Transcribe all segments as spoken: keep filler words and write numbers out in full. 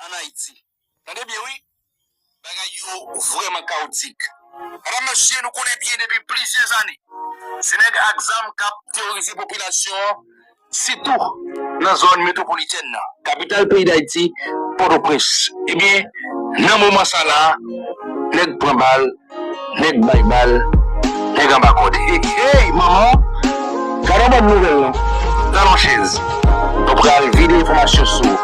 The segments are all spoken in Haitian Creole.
ann Ayiti. Tande byen wi, bagay yo vrèman kawotik. Medam, mesye, nou konnen byen depi plizyè zane, se nèg ak zam k ap teworize popilasyon an, sitou nan zòn metwopolitèn nan, kapital peyi Dayiti, Pòtoprens. Ebyen, nan moman sa la, nèg pran bal, nèg bay bal, nèg anba kòd. Hey, hey, manman! Gade yon bòn nouvèl non. Talon chèz. Nou pral vide enfòmasyon sou.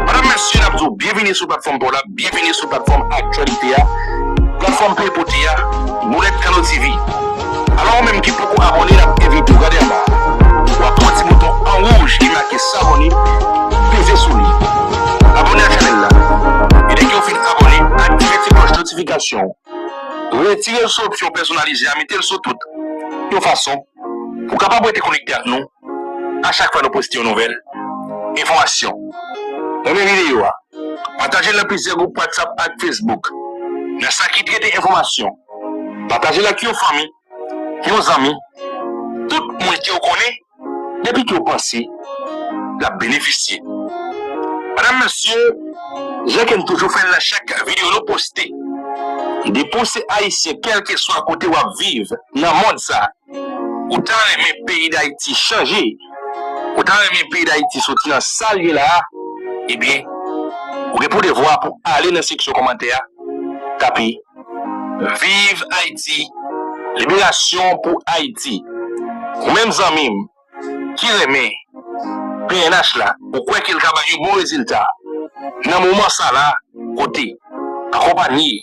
Medam, mesye, n ap di w byenvini sou platfòm pa w la, byenvini sou platfòm aktyalite a, platfòm peyi pote a, Boulèt Kanno T V. Alò, ou menm ki poko abòne, n ap envite w, gade anba a. W ap wè yon ti bouton an wouj ki make s'abonner, peze sou li. Abòne ak chanèl la. E depi w fin abòne, aktive ti klòch notifikasyon. Retire l sou opsyon pèsonalize a, mete l sou tout, yon fason pou w kapab rete konekte ak nou a chak fwa nou poste yon nouvèl enfòmasyon. Renmen videyo a, pataje l nan plizyè gwoup WhatsApp ak Facebook. Nan sa ki trete enfòmasyon, pataje l ak yon fanmi, yon zanmi, tout moun ke w konnen, depi ke w panse l ap benefisye. Medam, mesye, jan ke n toujou fè l nan chak videyo nou poste, depi w se Ayisyen, kèlkeswa kote w ap viv nan mond sa, ou ta renmen peyi Dayiti chanje, ou ta renmen peyi Dayiti soti nan sa l ye la a, ebyen, ou gen pou devwa pou ale nan seksyon kòmantè a, tape Viv Ayiti, liberasyon pou Ayiti. Ou menm zanmi m ki renmen P N H la, ou kwè ke l ka bay yon bon rezilta nan moman sa la, kote akonpanye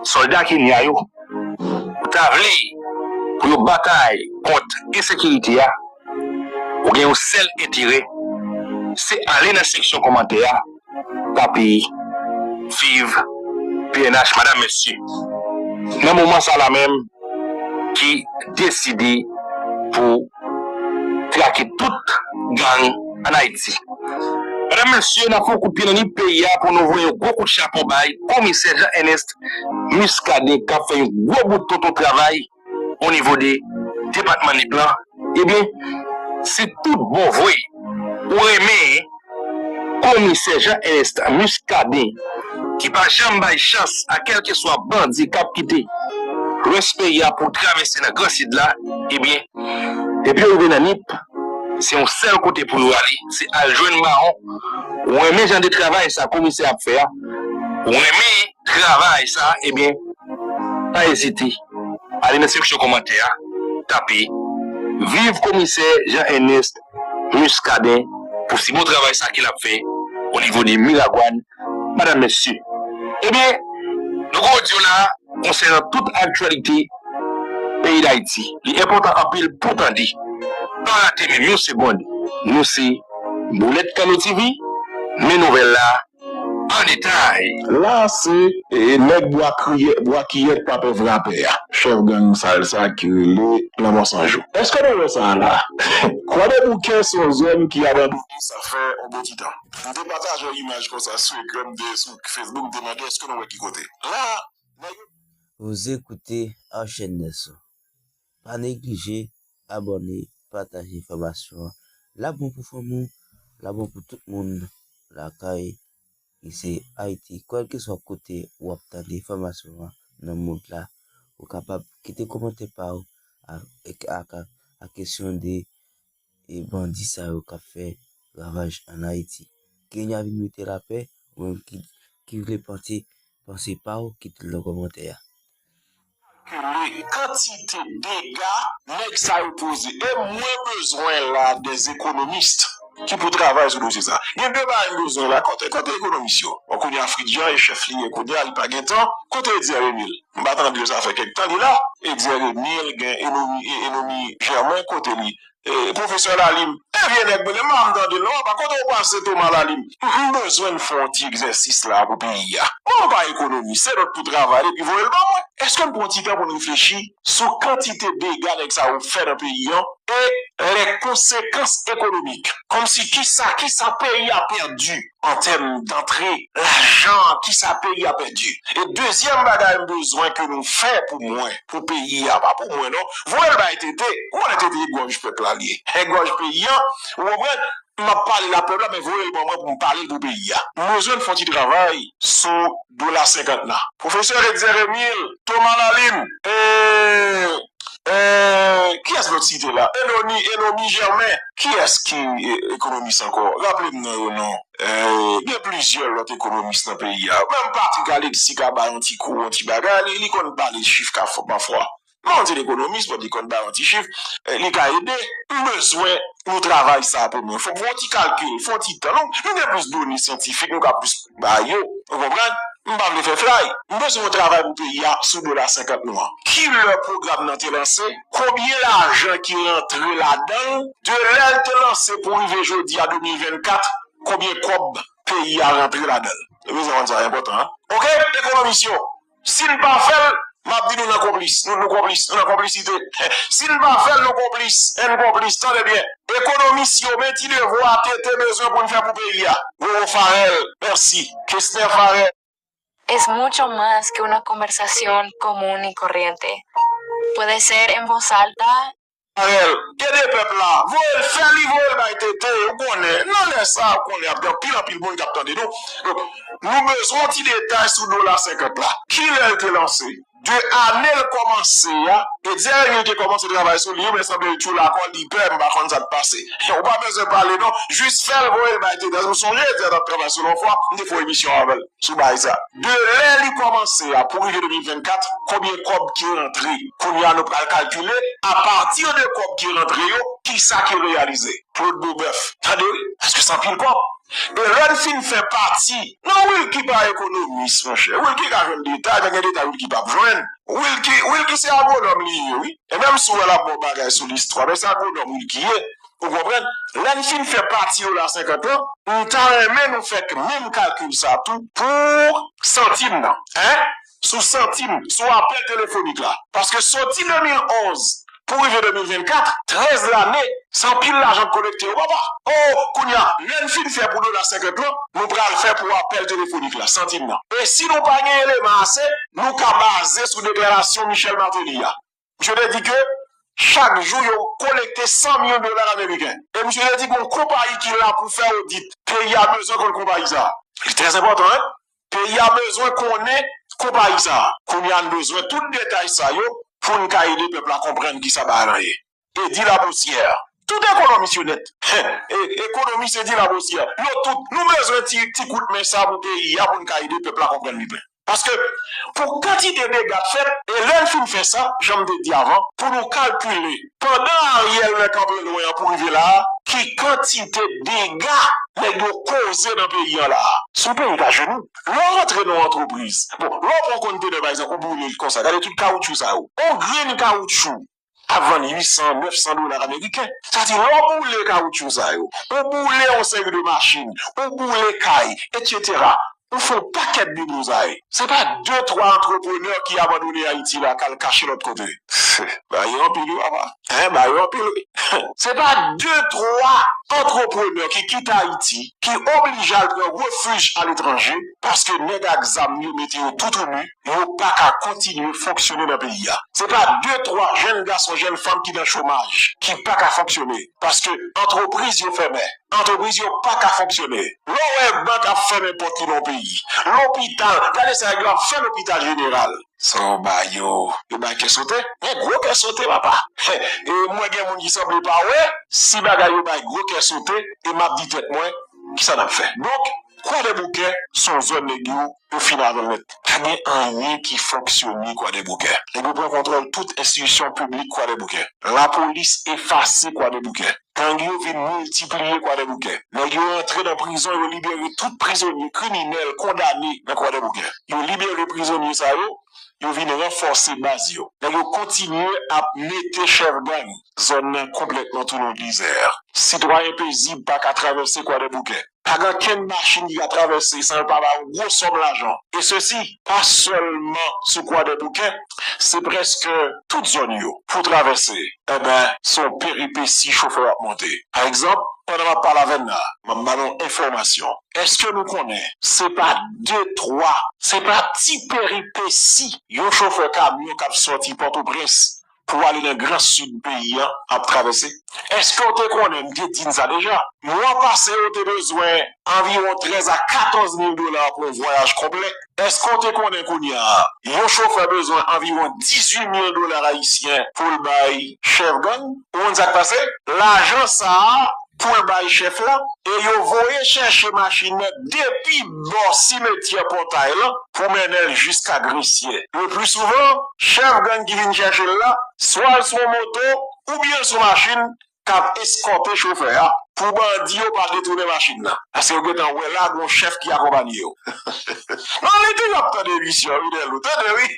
sòlda Kenya yo, ou ta vle pou yo batay kont ensekirite a, ou gen yon sèl enterè, se ale nan seksyon kòmantè a, tape Viv P N H, medam, mesye. Nan moman sa la menm, ki deside pou trake tout gang ann Ayiti. Medam, mesye, n ap fè yon kout pye nan nip peyi a pou nou voye yon gwo kout chapo bay Komisè Jean Ernest Muscadin k ap fè yon gwo bout tonton travay o nivo de depatman Nip lan. Ebyen, si tout bon vre ou renmen Komisè Jean Ernest Muscadin, ki pa janm bay chans a kèlkeswa bandi k ap kite lwès peyi a pou travèse nan Gran Sid la, ebyen, depi yo rive nan Nip, se yon sèl kote pou yo ale, se al jwenn mawon. Ou renmen jan de travay sa komisè ap fè a? Ou renmen travay sa, ebyen, pa ezite. Ale nan seksyon kòmantè a, tape Viv Komisè Jean Ernest Muscadin pou si bon travay sa ke l ap fè o nivo de Miragwàn, medam, mesye. Ebyen, nou gen odyo la konsènan tout aktyalite peyi Dayiti. Li enpòtan anpil pou tande. Pa rate menm yon segonn. Nou se Boulèt Kanno T V, men nouvèl la an detay. La se, e, nèg bwa kriye, bwa kiyèt pa pè vrapè a. Chèf gang sal sa ki rele Lanmò San Jou. Èske nou wè sa a la? Kwadèboukè se yon zòn ki abandone, sa fè yon bon ti tan. M te pataje yon imaj konsa sou ekran, m te sou Facebook, m te mande èske nou wè ki kote. La, nèg yo Vous écoutez Archène Nelson. Pa neglije abòne, pataje enfòmasyon an. L ap bon pou fanmi w, l ap bon pou tout moun lakay ki se Ayiti, kèlkeswa kote w ap tande enfòmasyon an nan mond la, ou kapab kite kòmantè pa w a, a, a, a kesyon de e bandi sa yo k ap fè ravaj ann Ayiti. Kenya vin mete lapè, ou menm ki, ki vle panse, panse pa w, kite l nan kòmantè a. Kalkile kantite dega nèg sa yo poze. E mwen bezwen la des économistes ki pou travay sou dosye sa. Gen de bagay m bezwen la. Kote, kote ekonomis yo? Bon, kounye a Fritz Jean e chèf li ye kounye a, li pa gen tan. Kote Edzer Emile? M pa tande yo, sa fè kèk tan li la. Edzer Emile, gen Enomi, e, Enomi Jèmen, kote li? E, pwofesè Lalim, e vye nèg mwen, m pa janm tande l non, papa, kote w pase Toma Lalim? M, m bezwen n fè yon ti egzèsis la pou peyi a. Bon, m pa ekonomis, se lòt pou travay epi voye l ban mwen. Èske n pran ti tan pou n reflechi sou kantite dega nèg sa yo fè nan peyi an e les conséquences économiques? Kòmsi kisa, kisa peyi a pèdi an tèm dantre lajan, kisa peyi a pèdi? E dezyèm bagay m bezwen ke nou fè pou mwen, pou peyi a, pa pou mwen non, voye l bay T T. Ou konnen T T e gòj pèp la l ye. E gòj peyi an, ou konprann? m ap pale l a pèp la, men voye l ban mwen pou m pale l pou peyi a. M bezwen n fè yon ti travay sou dola senkant la. Pwofesè Etzer Emile, Thomas Lalime, e, e, kiyès lòt site la? Enoni, Enomi Jèmen. Kiyès ki e, ekonomis ankò? Raple m non yo non. E, gen plizyè lòt ekonomis nan peyi a. Menm Patrick Alexis ka bay yon ti kou, yon ti bagay, li, li konn pale chif ka fò pafwa. Bon, se ekonomis, bon, li konn bay yon ti chif, e, li ka ede. M bezwen nou travay sa pou mwen. Fòk fè yon ti kalkil, fè yon ti tan. Nou, nou gen plis done syantifik, nou ka plis ba yo. Ou konprann? M pa vle fè flay. M bezwen yon travay pou peyi a sou dola senkant nou an. Kilè pwogram nan te lanse? Konbyen lajan ki rantre ladan l? De lè l te lanse pou rive jodi a de mil vennkat, konbyen kòb peyi a rantre ladan l? Ou bezwen konn sa, enpòtan, en? Oke, ekonomis yo, si n pa fè l, m ap di nou nan konplis. Nou, nou konplis, nou nan konplisite. Si n pa fè l, nou konplis. N konplis, tande byen. Ekonomis yo, men ti devwa T T bezwen pou n fè pou peyi a. Roro Farel, mèsi. Kesner Farel. Es mucho más que una conversación común y corriente. Puede ser en voz alta, Farel, ede pèp la, voye l fè li, voye l bay T T, ou konnen, nan lè sa, ou konnen, ap gen anpil, anpil moun k ap tande nou. Donk, nou bezwen yon ti detay sou dola senkant la. Kilè l te lanse? De ane l kòmanse a, Etzer Emile te kòmanse travay sou li, men sanble l tchoul akò, li pè, m pa konn sa k pase. Ou pa bezwen pale non, jis fè l, voye l bay T T. M sonje Etzer t ap travay sou l yon fwa, m te fè yon emisyon avè l sou bagay sa. De lè li kòmanse a pou rive de mil vennkat, konbyen kòb ki rantre? Kounye a nou pral kalkile, apati de kòb ki rantre yo, kisa ki reyalize? Claude Beaubèf. Tande wi, paske se anpil kòb. E lè n fin fè pati, non, Wilky pa ekonomis, monchè. Wilky ka jwenn detay, men gen detay Wilky p ap jwenn. Wilky, Wilky se agwonòm li ye, wi. E menm si w wè l ap ba w bagay sou listwa, men se agwonòm Wilky ye. Ou konprann? Lè n fin fè pati dola senkant lan, m ta renmen nou fè menm kalkil sa tou pou santim nan. Hein? Sou santim, sou apèl telefonik la. Paske soti de mil onz pou rive de mil vennkat, trèz lane, se anpil lajan k kolekte wi papa. O, kounye a, lè n fin fè pou dola senkant lan, nou pral fè pou apèl telefonik la, santim nan. E si nou pa gen eleman ase, nou ka baze sou deklarasyon Michel Martelly a. Misye te di ke chak jou yo kolekte san milyon dola ameriken. E misye te di gen yon konpayi ki la pou fè odit. Peyi a bezwen konn konpayi sa. Li trè enpòtan, en. Peyi a bezwen konnen konpayi sa. Kounye a n bezwen tout detay sa yo pou n ka ede pèp la konprann kisa bagay lan ye. Eddy Labossière. Tout ekonomis yo nèt. E, ekonomis Eddy Labossière. Yo tout. Nou bezwen ti, ti kout men sa pou peyi a pou n ka ede pèp la konprann li byen. Paske pou kantite dega k fèt, e lè n fin fè sa, jan m te di avan, pou nou kalkile, pandan Ariel men kanpe lwen an pou rive la a, ki kantite dega nèg yo koze nan peyi an la a? Se yon peyi k ajenou. Lè w rantre nan yon antrepriz, bon, lè w pran yon kontenè, pa egzanp, ou boule l konsa, gade tout kawoutchou sa yo. Yon grenn kawoutchou ap vann uit san, nèf san dola ameriken. Sa di, lè w boule kawoutchou sa yo, ou boule yon seri de machin, ou boule kay, etsetera, ou fè yon pakèt de blozay. Se pa de, twa antreprenè ki abandone Ayiti la, k al kache lòt kote. Bagay yo anpil wi, papa. Hein, bagay yo anpil wi. Se pa de, twa antreprenè ki kite Ayiti, ki oblije al pran refij aletranje, paske nèg ak zam yo mete yo toutouni, yo pa ka kontinye fonksyone nan peyi a. Se pa de, twa jèn gason, jèn fanm ki nan chomaj, ki pa ka fonksyone, paske antrepriz yo fèmen. Antrepriz yo pa ka fonksyone. Lè w wè bank ap fèmen pòt li nan yon peyi, lopital, gade sa nèg yo ap fè lopital jeneral. Sa yo ba yo, yo bay kè sote. Gen gwo kè sote, papa. E mwen gen moun ki sanble pa wè, si bagay yo bay gwo kè sote, e m ap di tèt mwen, kisa n ap fè? Donk, Kwadèboukè se yon zòn nèg yo, yo fin avè l nèt. Pa gen anyen ki fonksyone Kwadèboukè. Nèg yo pran kontwòl tout enstitisyon piblik Kwadèboukè. Lapolis efase Kwadèboukè. Gang yo vin miltipliye Kwadèboukè. Nèg yo rantre nan prizon, yo libere tout prizonye, kriminèl, kondane nan Kwadèboukè. Yo libere prizonye sa yo, yo vin ranfòse baz yo. Nèg yo kontinye ap mete chèf gang. Zòn nan konplètman tounen yon dezè. Sitwayen pezib pa ka travèse Kwadèboukè. Pa gen okenn machin ki ka travèse san yo pa ba yo gwo sòm lajan. E sesi, pa sèlman sou Kwadèboukè, se prèske tout zòn yo. Pou travèse, enben, se yon peripesi chofè w ap monte. Pa egzanp, pandan m ap pale avè n la, m ap ba nou enfòmasyon. Èske nou konnen se pa de, twa, se pa ti peripesi yon chofè kamyon k ap sòti Pòtoprens pou ale nan gran sid peyi a ap travèse? Èske w te konnen, m te di n sa deja, mwa pase yo te bezwen anviwon trèz a katòz mil dola pou yon vwayaj konplè? Èske w te konnen kounye a, yon chofè bezwen anviwon dizuit mil dola ayisyen pou l bay chèf gang? Ou konn sa k pase? Lajan sa a, pou l bay chèf la, e yo voye chèche machin nan depi bò simetyè Pòtay lan pou mennen l jiska Gresye. Le pli souvan, chèf gang ki vin chèche l la, swa l sou yon moto oubyen l sou machin k ap eskòte chofè a pou bandi yo pa detounen machin nan. Paske yo gentan wè la gen yon chèf ki akonpanye yo. Non, li toujou ap tande emisyon, wi, Dèlou. Tande, wi.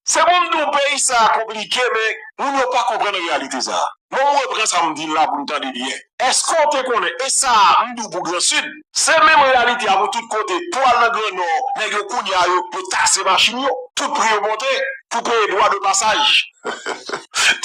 Se pou m di w, peyi sa a konplike, men moun yo pa konprann reyalite sa a. Bon, m repran sa m di n la pou n tande byen. Èske w te konnen, e sa a, m di w pou Gran Sid, se menm reyalite a pou tout kote. Pou al nan Gran Nò, nèg yo kounye a, yo, yo tase machin yo. Tout pri yo monte pou peye dwa de pasaj.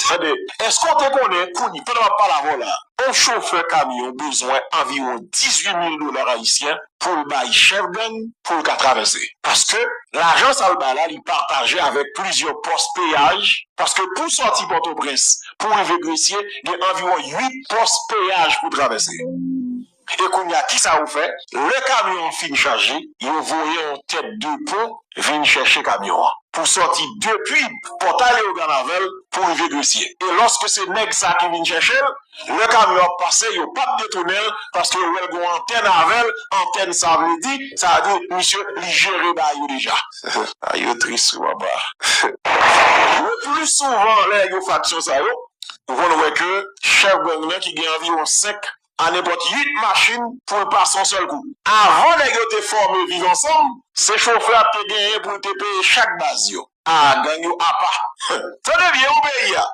Tande, èske w te konnen, kounye, pandan m ap pale avè w la, yon chofè kamyon bezwen anviwon dizuit mil dola ayisyen pou l bay chèf gang pou l ka travèse. Paske lajan sa l bay la, li pataje avèk plizyè pòs peyaj, paske pou sòti Pòtoprens, pou rive Gresye, gen anviwon uit pòs peyaj pou travèse. E kounye a, kisa yo fè? Lè kamyon an fin chaje, yo voye yon tèt de pon vin chèche kamyon an. Pou sòti depi Pòtay Leyogàn avè l, pou rive Gresye. E lòske se nèg sa ki vin chèche l, lè kamyon ap pase, yo p ap detounen l, paske yo wè l gen yon antèn avè l, antèn sa vle di, sa vle di, misye, li jere bagay yo deja. A, yo tris, wi, papa. Le pli souvan, lè yo fè aksyon sa yo, ou konn wè ke chèf gang nan ki gen anviwon senk a nenpòt uit machin pou l pase yon sèl kou. Avan nèg yo te fòme Viv Ansanm, se chofè a te genyen pou l te peye chak baz yo. A, gang yo apa. Tande byen, wi, peyi a.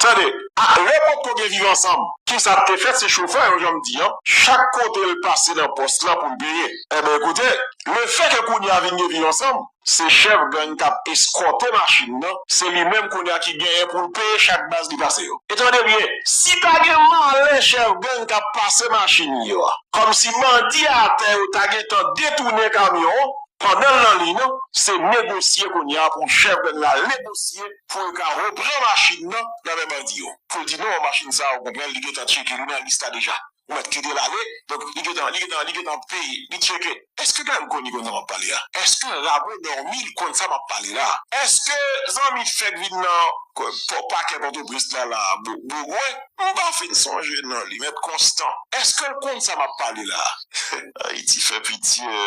Tande, a, lè potko gen Viv Ansanm, kisa k te fèt? Se chofè yo, jan m di an, chak kote l pase nan pòs lan pou l peye. Enben, koute, lefètke kounye a vin gen Viv Ansanm, se chèf gang k ap eskòte machin nan, se li menm kounye a ki genyen pou l peye chak baz li pase yo. E tande byen, si ta gen malè chèf gang k ap pase machin yo a, kòmsi bandi atè yo ta gentan detounen kamyon an, pandan l nan liy nan, se negosye kounye a pou chèf gang la negosye pou l ka repran machin nan nan men bandi yo. Pou l di non, machin sa a, ou konprann, li gentan tcheke, li nan lis la deja. Ou mèt kite l ale. Donk, li gentan, li gentan, li gentan peye, li tcheke. Èske Dayou Koni konn sa m ap pale a? Èske Ramo Nòmi konn sa m ap pale la? Èske zanmi Fèk vin nan pakè Pòtoprens la, la, Bougwen? M pa fin sonje non li, Mèt Konstan. Èske l konn sa m ap pale la? Ayiti fè pitye.